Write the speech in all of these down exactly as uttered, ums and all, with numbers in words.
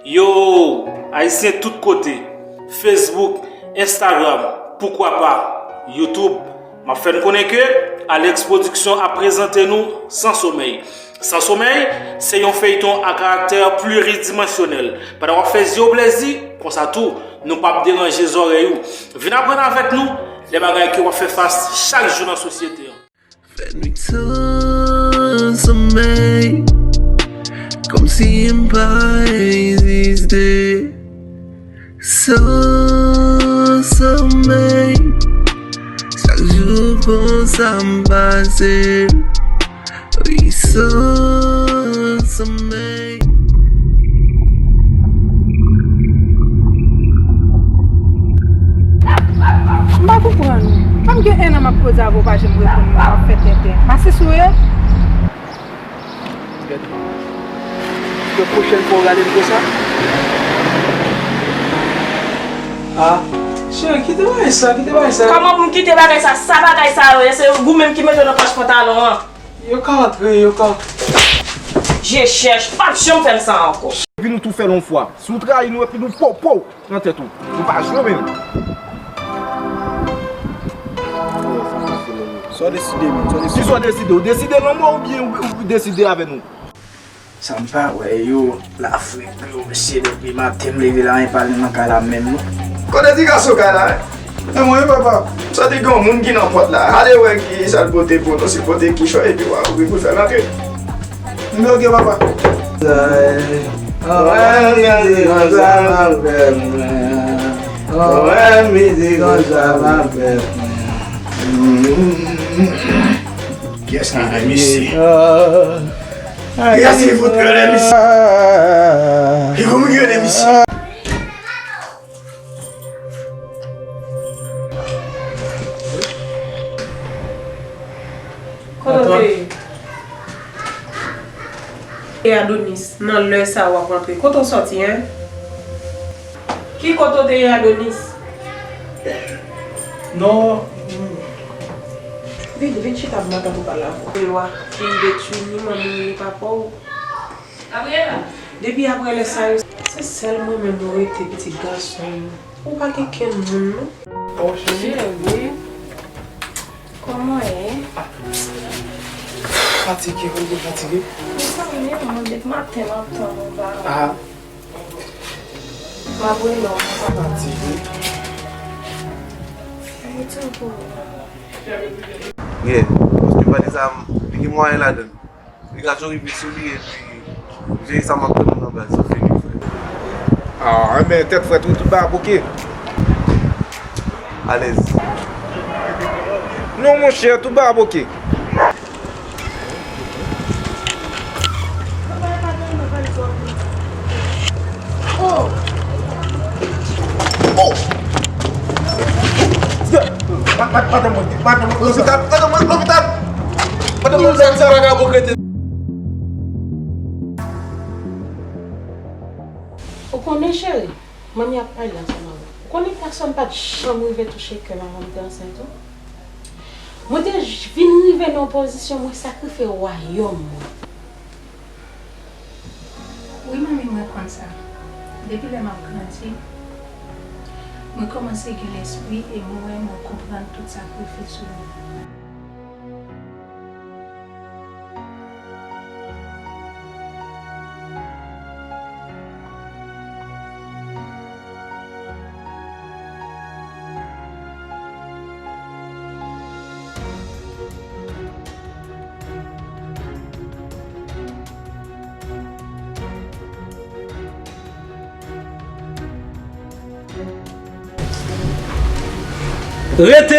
Yo, Ayisyen tout kote, Facebook, Instagram, poukwa pa, YouTube, m ap fè n konnen ke Alex Production ap prezante nou San Somèy. San Somèy, se yon feyton a karaktè pliridimansyonèl. Pandan w ap fè zye w plezi, konsa tou, nou p ap deranje zòrèy ou. Vin aprann avèk nou de bagay ke w ap fè fas chak jou nan sosyete an. Fè nwit san somèy, kòmsi m pa egziste. San somèy, chak jou konsa m pase. Wi, san somèy. M pa konprann ou. Kòm gen en an m ap koze avè w, w pa janm reponn mwen, w ap fè tenten. Masis ou ye? Gade. Pou pwochèn fwa w rale m konsa. Ah, cheri, kite bagay sa, kite bagay sa. Kòman pou m kite bagay sa? Sa bagay sa yo ye, se ou menm ki mete yo nan pòch pantalon an. Yo ka antre, yo ka. Je chèch, p ap janm fè m sa ankò. Epi nou tou fè l yon fwa. Si w trayi nou, epi nou pow, pow nan tèt ou. Nou pa jwe menm. Sa w deside menm, sa w deside. Kisa w deside? Ou deside lanmò oubyen ou, ou deside avè nou? Sa m pa wè yo, Lafrik, yo, mesye, depi maten m leve la, anyen pa li nan kay la menm, non. Kote ti gason kay la, en? E mwen, wi, papa. M santi gen yon moun ki nan pòt la. Ale wè ki sa l pote pou nou, si l pote kichòy, epi w a ouvri pou l fè l antre. M bloke, papa. Anwè, midi konsa, m ap fè mwen. Anwè, midi konsa, m ap fè mwen. Kiyès ki rele misye? Kiyès ki fout rele misye? Ki moun ki rele misye? Kote w te ye? E Adonis, nan lè sa a w ap rantre. Kote w sòti, en? Ki kote w te ye, Adonis? Non. Vin, vin chita pou m ap tann ou pale avè w. Lwa, vin detwi ni manman w ni papa w. Gabriela. Depi apre lè sa yo, se sèl mwen menm ou rete pitit gason m. Ou pa gen kenn moun, non. Bon, cheri. Cheri. Kòman w ye? Fatige, wi, mwen fatige. Mezanmi, mwen depi maten m ap tann ou la. Ah. M ap rele w, m pa. Fatige. Mwen di w pou ou. Yeah, paske valiz la, li gen mwayen ladan l. Li ka jwe vit sou li epi jere sa m ap tann ou nan baz, sa fini, frè. Ah, enben, tèt frèt, wi, tout bagay ap oke. Alèz. Non, monchè, tout bagay ap oke. Oh! Oh! Ma-, ma-, madanm mwen, madanm mwen, lopital, madanm mwen, lopital! Madanm mwen, lopital, bagay ap oke. Ou konnen, cheri, manmi ap pale ansanm avè w. Ou konnen pèsonn pa t janm rive touche kè m avan m te ansent ou. Mwen te j-, vin rive nan yon pozisyon mwen sakrifye wayòm mwen. Wi, manmi, mwen konn sa. Depi lè m ap grandi, mwen kòmanse gen lespri e mwen wè mwen konprann tout sakrifis ou yo. Rete!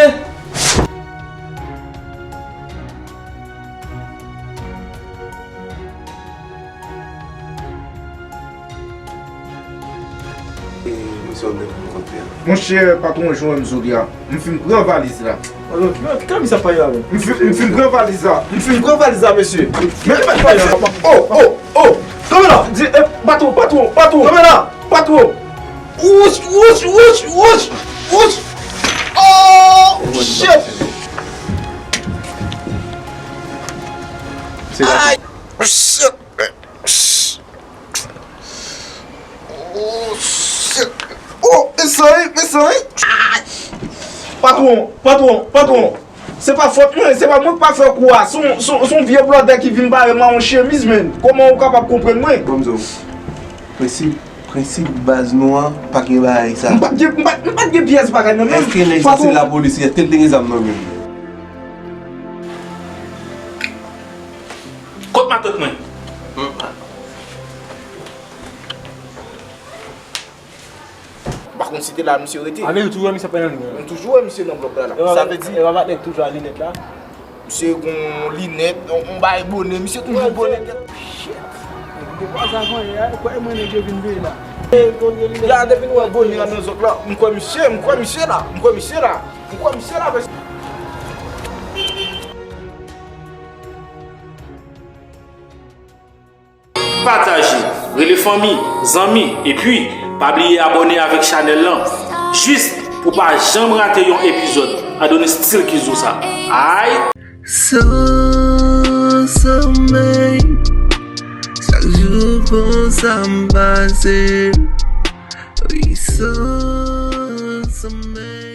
E, misye w vle rankontre a. Monchè, patwon, jan w wè m jodi a, m fin pran valiz la. Alò, ki, ki kòman sa pa ye avè w? M fin, m fin pran valiz la. M fin pran valiz la, mesye. Men, men, men, oh, oh, oh! Kanpe la! Di, eh, patwon, patwon, patwon! Kanpe la! Patwon! Wouch, wouch, wouch, wouch, wouch! Oh, shit! Ay, shit! Oh, shit. Oh, men sa wi, men sa wi. Patwon, patwon, patwon. Se pa fòt mwen, se pa mwen k pa fè kou a. Se yon, se yon, se yon vye blòdè ki vin bare m a yon chemiz, menn. Kòman ou kapab konprann mwen? Bon, m di w, prensip, prensip baz nou an, pa gen bagay sa. M pa t gen, m pa t, m pa t gen pyès bagay nan men m. Èske nèg sa se lapolis li? Èske l te gen zam nan men l? Kot matant mwen? M pa konn si te la misye rete. A vle di, ou toujou wè misye ap pran nan liy nan? M toujou wè misye nan blòk la, la. Sa vle di, e pa patnè k toujou a linèt la? Misye gon linèt, yon, yon bagay bonè, misye toujou bonè. Shit. Depi sa konye a, kwè mwen nèg yo vin veye la. Ya, depi nou wè bonè a nan zòt la, m kwè misye, m kwè misye la, m kwè misye la, m kwè misye la, mesye. Pataje, rele fanmi, zanmi, epi pa bliye abòne avèk chanèl lan, jis pou pa janm rate yon epizòd. Adonis Stil ki di w sa. Ay! So, somèy, chak jou konsa m pase. Wi, so, somèy.